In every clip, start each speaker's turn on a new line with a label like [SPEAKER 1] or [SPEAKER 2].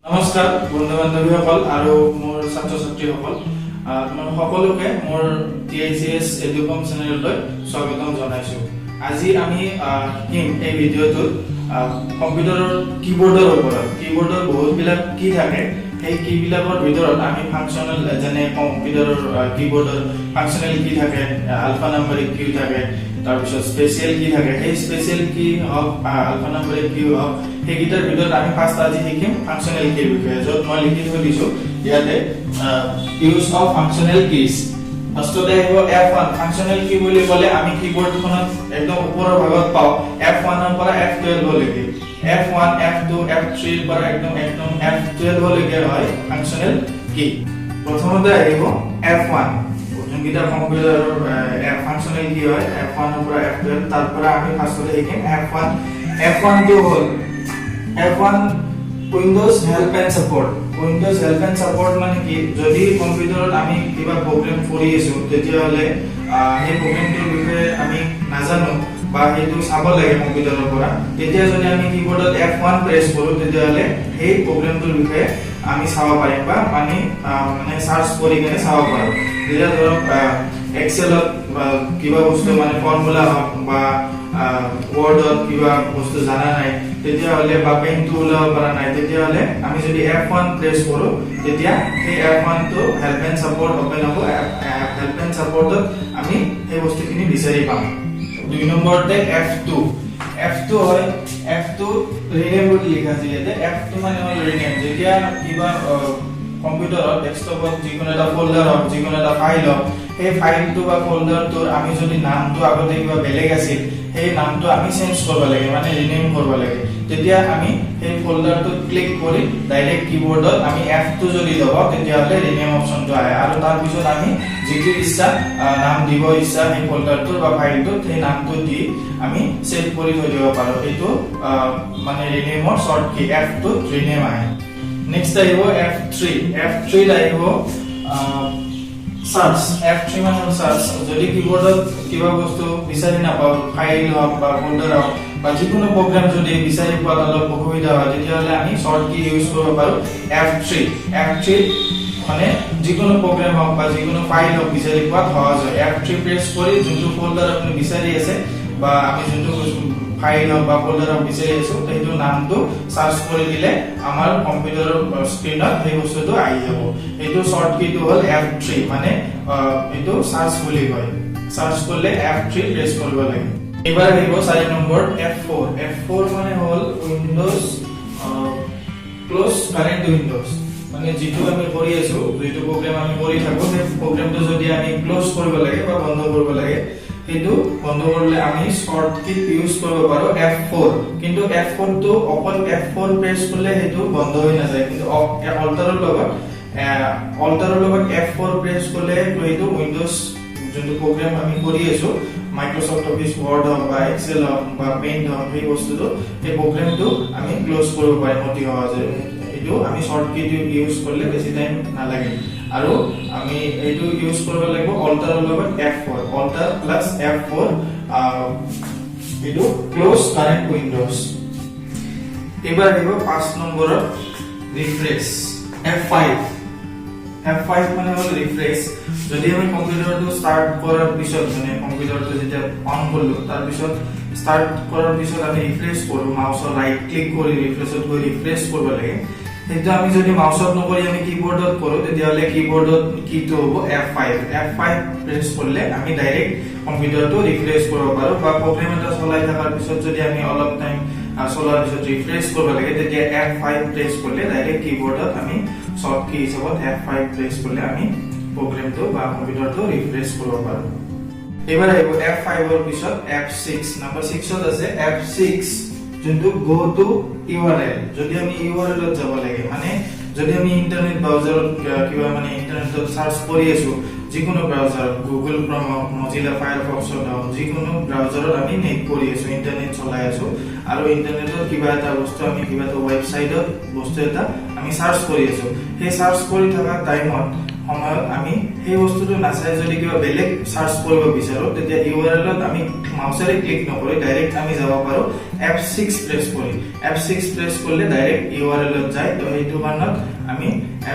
[SPEAKER 1] নমস্কাৰ বন্ধু বান্ধৱীসকল আৰু মোৰ ছাত্ৰ ছাত্ৰীসকল, তোমালোক সকলোকে মোৰ টিআইচিএছ এডুকম চেনেললৈ স্বাগতম জনাইছো। আজি আমি শিকিম এই ভিডিঅ'টোত কম্পিউটাৰৰ কীবৰ্ডৰ ওপৰত। কীবৰ্ডৰ বহুতবিলাক কি থাকে, সেই কীবিলাকৰ ভিতৰত আমি ফাংচনেল, যেনে কম্পিউটাৰৰ কীবৰ্ডৰ ফাংচনেল কি থাকে, আলফা নাম্বাৰিক কি থাকে, তাৰপিছত স্পেচিয়েল কি থাকে, সেই স্পেচিয়েল কি হওক, আলফা নাম্বাৰিক কি হওক, সেইকেইটাৰ ভিতৰত আমি ফাৰ্ষ্ট আজি শিকিম ফাংচনেল কিৰ বিষয়ে, য'ত মই লিখি থৈ দিছো ইয়াতে ইউজ অফ ফাংচনেল কিজ। ফাৰ্ষ্টতে আহিব F1। Functional কি বুলি ক'লে আমি কীবৰ্ডখনত একদম ওপৰৰ ভাগত পাওঁ F1ৰ পৰা F12 লৈকে। F1, F2, F3 ৰ পৰা একদম একদম F12 লৈকে হয় ফাংচনেল কি। প্ৰথমতে আহিব F1। যোনকেইটা কম্পিউটাৰৰ ফাংচনেল কি হয় F1 ৰ পৰা F12, তাৰ পৰা আমি ফাৰ্ষ্টতে শিকিম F1। F1 টো হ'ল F1 Windows help and support. Windows help and support মানে কি? যদি কম্পিউটাৰত আমি কিবা প্ৰগ্ৰেম কৰি আছো, তেতিয়াহ'লে সেই প্ৰগ্ৰেমটোৰ বিষয়ে আমি নাজানো বা সেইটো চাব লাগে কম্পিউটাৰৰ পৰা, তেতিয়া যদি আমি কীবৰ্ডত F1 press কৰো, তেতিয়াহ'লে সেই প্ৰগ্ৰেমটোৰ বিষয়ে আমি চাব পাৰিম বা মানে চাৰ্চ কৰি কেনে চাব পাৰো। যেতিয়া ধৰক এক্সেলত বা কিবা বস্তু, মানে ফৰ্মুলা হওক বা ৱৰ্ডত কিবা বস্তু জানা নাই, তেতিয়াহ'লে বা পেইণ্টটো ওলাব পৰা নাই, তেতিয়াহ'লে আমি যদি F1 press কৰো, তেতিয়া সেই F1টো হেল্প এণ্ড ছাপৰ্ট অপেন হ'ব। হেল্প এণ্ড ছাপৰ্টত আমি সেই বস্তুখিনি বিচাৰি পাম। দুই নম্বৰতে F2। F2 হয়, F2 rename বুলি লিখা আছে ইয়াতে। F2 মানে হ'ল ৰিনেম। যেতিয়া কিবা কম্পিউটাৰত, ডেস্কটপত যিকোনো এটা ফল্ডাৰ হওক, যিকোনো এটা ফাইল হওক, সেই ফাইলটো বা ফল্ডাৰটোৰ আমি যদি নামটো আগতে কিবা বেলেগ আছিল, সেই নামটো আমি চেঞ্জ কৰিব লাগে, মানে ৰিনেম কৰিব লাগে, তেতিয়া আমি সেই ফল্ডাৰটোত ক্লিক কৰি ডাইৰেক্ট কীবৰ্ডত আমি F2 যদি দবাওঁ, তেতিয়াহ'লে ৰিনেম অপশ্যনটো আহে আৰু তাৰপিছত আমি যিটো ইচ্ছা নাম দিব ইচ্ছা সেই ফল্ডাৰটোৰ বা ফাইলটোত, সেই নামটো দি আমি ছেভ কৰি থৈ দিব পাৰোঁ। এইটো মানে ৰিনেমৰ শ্বৰ্ট কি, F2ত ৰিনেম আহে। নেক্সট আহিব F3। F3ত আহিব চাৰ্চ। F3 মানে হ'ল চাৰ্চ। যদি কীবৰ্ডত কিবা বস্তু বিচাৰি নাপাওঁ, ফাইল হওক বা ফল্ডাৰ হওক বা যিকোনো প্ৰগ্ৰাম যদি বিচাৰি পোৱাত অলপ অসুবিধা হয়, তেতিয়াহ'লে আমি শ্বৰ্ট কি ইউজ কৰিব পাৰোঁ F3। F3 মানে যিকোনো প্ৰগ্ৰাম হওক বা যিকোনো ফাইল হওক, বিচাৰি পোৱাত সহজ হয়। F3 press কৰি যোনটো ফল্ডাৰ আপুনি বিচাৰি আছে বা আমি যোনটো ফাইল হওক বা ফল্ডাৰ হওক বিচাৰি আছো, সেইটো নামটো চাৰ্চ কৰি দিলে আমাৰ কম্পিউটাৰৰ স্ক্ৰীণত সেই বস্তুটো আহি যাব। এইটো শ্বৰ্ট কিটো হ'ল F3, মানে এইটো চাৰ্চ বুলি কয়। চাৰ্চ কৰিলে F3 press কৰিব লাগে। এইবাৰ আহিব চাৰি নম্বৰ F4। F4 মানে হ'ল উইণ্ডোজ ক্ল'জ কাৰেণ্ট উইণ্ডোজ। মানে যিটো আমি কৰি আছো, যিটো প্ৰগ্ৰেম আমি কৰি থাকো, সেই প্ৰগ্ৰেমটো যদি আমি ক্ল'জ কৰিব লাগে বা বন্ধ কৰিব লাগে, সেইটো বন্ধ কৰিলে আমি শ্বৰ্ট কি ইউজ কৰিব পাৰো F4। কিন্তু F4 টো অকল F4 press কৰিলে সেইটো বন্ধ হৈ নাযায়, কিন্তু অল্টাৰৰ লগত F4 press কৰিলে সেইটো উইণ্ডোজ যোনটো প্ৰগ্ৰেম আমি কৰি আছো, মাইক্ৰ'ছফ্ট অফিচ ৱৰ্ড হওক বা এক্সেল হওক বা পেইণ্ট হওক, সেই বস্তুটো, সেই প্ৰগ্ৰেমটো আমি ক্ল'জ কৰিব পাৰিম অতি সহজে। এইটো আমি শ্বৰ্ট কি ইউজ কৰিলে বেছি টাইম নালাগে আৰু আমি এইটো ইউজ কৰিব লাগিব অল্টাৰৰ লগত F4, alter plus F4। এইটো ক্ল'জ কাৰেণ্ট উইণ্ডোজ। এইবাৰ আহিব পাঁচ নম্বৰত ৰিফ্ৰেছ, F5। F5 মানে হ'ল ৰিফ্ৰেছ। যদি আমি কম্পিউটাৰটো ষ্টাৰ্ট কৰাৰ পিছত, মানে কম্পিউটাৰটো যেতিয়া অন কৰিলো, তাৰপিছত ষ্টাৰ্ট কৰাৰ পিছত আমি ৰিফ্ৰেছ কৰোঁ, মাউচৰ ৰাইট ক্লিক কৰি ৰিফ্ৰেছত গৈ ৰিফ্ৰেছ কৰিব লাগে, সেইটো আমি যদি মাউচত নকৰি আমি কীবৰ্ডত কৰোঁ, তেতিয়াহ'লে কীবৰ্ডত কিটো হ'ব F5। F5 press কৰিলে আমি ডাইৰেক্ট কম্পিউটাৰটো ৰিফ্ৰেছ কৰিব পাৰোঁ। বা প্ৰগ্ৰেম এটা চলাই থকাৰ পিছত যদি আমি অলপ টাইম চলোৱাৰ পিছত ৰিফ্ৰেছ কৰিব লাগে, তেতিয়া F5 press কৰিলে ডাইৰেক্ট কীবৰ্ডত আমি শ্বৰ্ট কি হিচাপত F5 press কৰিলে আমি প্ৰগ্ৰেমটো বা কম্পিউটাৰটো ৰিফ্ৰেছ কৰিব পাৰোঁ। এইবাৰ আহিব F5ৰ পিছত F6। Number 6ত আছে F6, যোনটো গ' টু ইউআৰএল। যদি আমি ইউআৰএলত যাব লাগে, মানে যদি আমি ইণ্টাৰনেট ব্ৰাউজাৰত কিবা, মানে ইণ্টাৰনেটত চাৰ্চ কৰি আছো, যিকোনো ব্ৰাউজাৰত, গুগল ক্ৰম হওক, মজিলা ফায়াৰফক্সত হওক, যিকোনো ব্ৰাউজাৰত আমি নেট কৰি আছো, ইণ্টাৰনেট চলাই আছো আৰু ইণ্টাৰনেটত কিবা এটা বস্তু আমি কিবা এটা ৱেবছাইটত বস্তু এটা আমি চাৰ্চ কৰি আছো, সেই চাৰ্চ কৰি থকা টাইমত, সময়ত আমি সেই বস্তুটো নাচাই যদি কিবা বেলেগ চাৰ্চ কৰিব বিচাৰো, তেতিয়া ইউআৰএলত আমি মাউচেৰে ক্লিক নকৰি ডাইৰেক্ট আমি যাব পাৰো F6 press কৰি। F6 press কৰিলে ডাইৰেক্ট ইউআৰএলত যায়। তো সেইটো কাৰণত আমি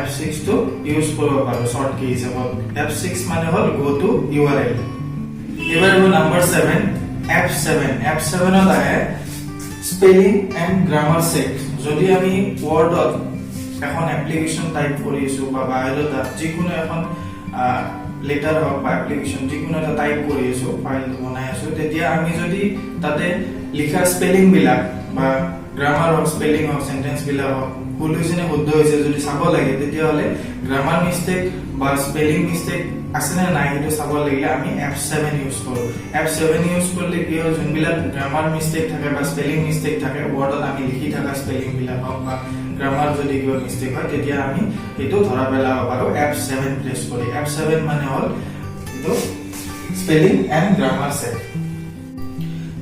[SPEAKER 1] F6টো ইউজ কৰিব পাৰোঁ শ্বৰ্ট কি হিচাপত। F6 মানে হ'ল গ' টু ইউআৰএল। এইবাৰ হ'ব নাম্বাৰ 7, F7। F7ত আহে স্পেলিং এণ্ড গ্ৰামাৰ চেক। যদি আমি ৱৰ্ডত এখন এপ্লিকেশ্যন টাইপ কৰি আছো বা বায়'ডাটা, যিকোনো এখন লেটাৰ হওক বা এপ্লিকেশ্যন যিকোনো এটা টাইপ কৰি আছো, ফাইল বনাই আছো, তেতিয়া আমি যদি তাতে লিখা স্পেলিং বিলাক বা গ্ৰামাৰ হওক, স্পেলিং হওক, চেণ্টেন্স বিলাক হওক, ভুল হৈছে নে শুদ্ধ হৈছে যদি চাব লাগে, তেতিয়াহ'লে গ্ৰামাৰ মিষ্টেক বা স্পেলিং মিষ্টেক আছে নে নাই সেইটো চাব লাগিলে আমি F7 use কৰোঁ। F7 use কৰিলে কি হয়, যোনবিলাক গ্ৰামাৰ মিষ্টেক থাকে বা স্পেলিং মিষ্টেক থাকে, ৱৰ্ডত আমি লিখি থকা স্পেলিং বিলাক হওক বা গ্ৰামাৰ যদি কিবা মিষ্টেক হয়, তেতিয়া আমি সেইটো ধৰা পেলাব পাৰোঁ F7 press কৰি। F7 মানে হ'ল এইটো স্পেলিং এণ্ড গ্ৰামাৰ চেক।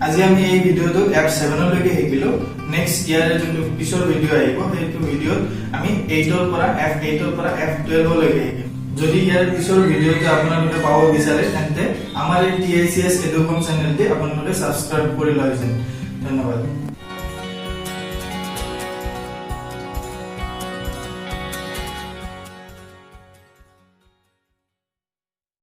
[SPEAKER 1] আজি আমি এই ভিডিঅ'টোত F7লৈকে শিকিলো। নেক্সট ইয়াৰে যোনটো পিছৰ ভিডিঅ' আহিব, সেইটো ভিডিঅ'ত আমি এইটৰ পৰা F8ৰ পৰা F12লৈকে শিকিম। যদি ইয়াৰ পিছৰ ভিডিঅ'টো আপোনালোকে পাব বিচাৰে, তেন্তে আমাৰ এই টিআইচিএছ এডুকম চেনেলটি আপোনালোকে ছাবস্ক্ৰাইব কৰি লয় যেন। ধন্যবাদ।